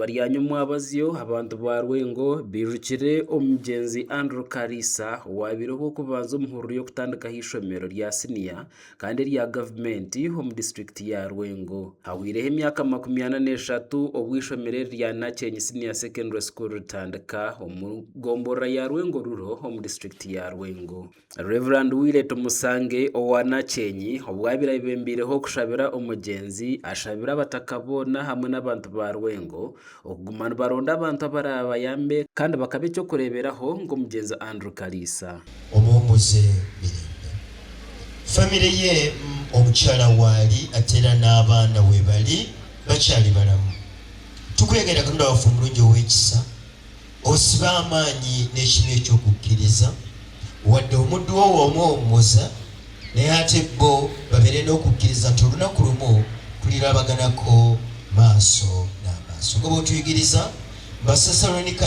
Ah'eizooba rya nyomwabazyo, abantu ba Rwengo baijukire omugyenzi Andrew Kariisa owabaireho ow'okubanza omu hururu y'okutandikaho eishomero rya siniya kandi erya gavumenti omu disiturikiti ya Rwengo. Hahwireho emyaka 43 obu eishomero eri rya Nakyenyi Senior Secondary School ritandika omu gomborora ya Rwengo Rural omu disiturikiti ya Rwengo. Rev. Willet Musange owa Nakyenyi obu abaire ayebembeireho okushabira omugyenzi, ashabire abataka boona hamwe n'abantu ba Rwengo okuguma nibaronda abantu abaraabayambe kandi bakaba eky'okureeberaho nk'omugyenzi Andrew Kaliisa. Omuwummuze mirembe. Famire ye, omukyala waali ate era n'abaana webali bakyali balamu. Tukwegaira Katonda waffe omulungi ow'ekisa. Osibe amaanyi n'ekinywa eky'okukkiriza, wadde omuddu wo w'omuwummuza, naye ate bo babeere n'okukkiriza nti olunaku lumu tulirabaganako maaso n'amaaso. Nga bw'otuyigiriza mu Bassesalonika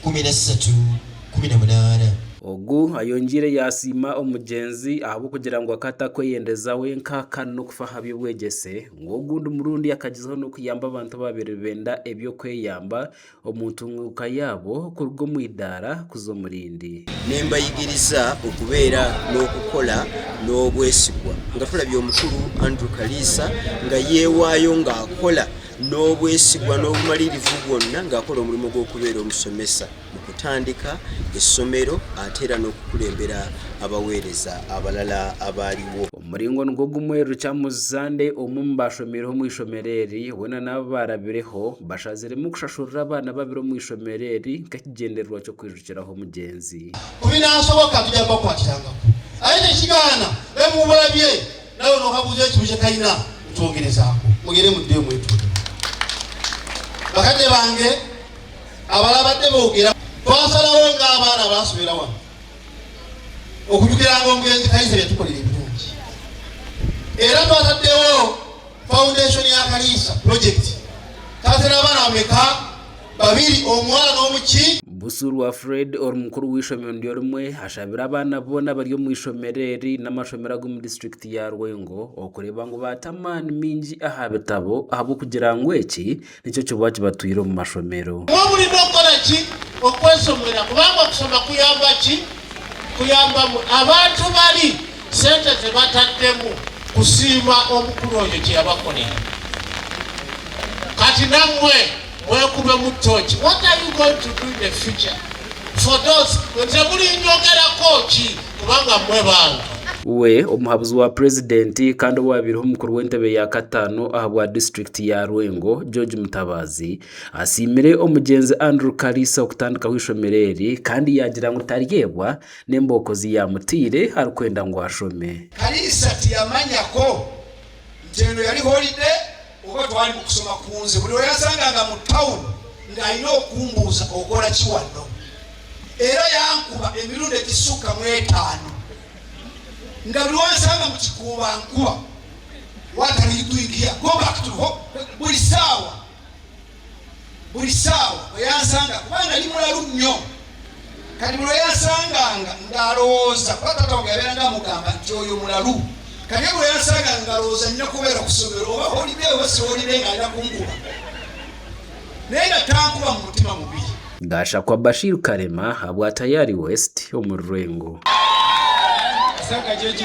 4:13-18. Ogu ayongyeire yaasiima omugyenzi ahabw'okugira ngu akaba atakweyendeza wenka kandi n'okufa aha by'obwegyese ngu ogundi murundi akagyezaho n'okuyamba abantu abaabaire nibenda eby'okweyamba omu ntunguuka yaabo kuruga omu idaara kuza omu rindi. Ne mbayigiriza okubeera n'okukola n'obwesigwa nga tulabye omukulu Andrew Kaliisa nga yeewaayo ng'akola n'obwesigwa n'obumalirivu bwonna ng'akola omulimu gw'okubeera omusomesa. mu kutandika essomero ate era n'okukulembera abaweereza abalala abaaliwo. Omu muringo nigwo gumwe, Rukyamuzande omwe omu baashomiireho omu ishomero eri weena n'abu baarabireho bashaziremu kushashurira abaana babiri omu ishomero eri nk'ekigyendererwa ky'okwijukiraho omugyenzi. Ku binaasoboka tujja kubakwatirangaku, aye tekigaana be mubulabye nawe nokabuuza ekibuzo kalina kutwongerezaako mugende muddeyo mwetondere bakadde bange. Abalabadde boogera twasalawo ng'abaana abaasomera wano okujukiranga omugenzi Kaliisa byetukolera ebirungi era twataddewo foundation ya Kaliisa project tatera abaana bameka babiri omuwala n'omuki. Busurwa Fred ori mukuru w'eishomero niryo rimwe ashabire abaana boona abari omu ishomero eri n'amashomero ag'omu disiturikiti ya Rwengo okureeba ngu baata amaani maingi aha bitabo ahabw'okugira ngu eki Nikyo kibuga kibatwire omu mashomero. Mwe mulina okukola ki? Okwesomera kubanga okusoma kuyamba ki? Kuyamba mwe. Abantu bali sente ze bataddemu kusiima omukulu oyo kye yabakolera. Kati nammwe mwekubemu ttooki. What are you going to do in the future for those nze mulinjogerako ki kubanga mmwe bange. We omuhabuzi wa Purezidenti kandi owabaireho omukuru w'entebe ya kataano ahabwa disiturikiti ya Rwengo, George Mutabazi, asiimire omugyenzi Andrew Kaliisa okutandikaho eishomero eri kandi yaagira ngu taryebwa n'embooko zi yaamutaire arikwenda ngu ashome. Kaliisa tiyamanyako nti eno yali holiday oba twali mu kusoma ku nze buli lweyansanganga mu town ng'alina okumbuuza okola ki wano era yankuba emirundi egisukka mu etaano nga buli wansanga mu kikuubo ankuba what are you doing here go back to home buli saawa buli ssaawa bwe yansanga kuba nali mulalu nnyo kati buli lweyansanganga ng'alowooza kuba taata wange yabeera nga amugamba nti oyo mulalu kati buli lweyansanganga ng'alowooza nina kubeera ku ssomero oba holiday oba si holiday ng'alina kunkuba naye nga tankuba mu mutima mubi. Gashakwa Bashir Karema ahabwa Tayari West omuri Rwengo.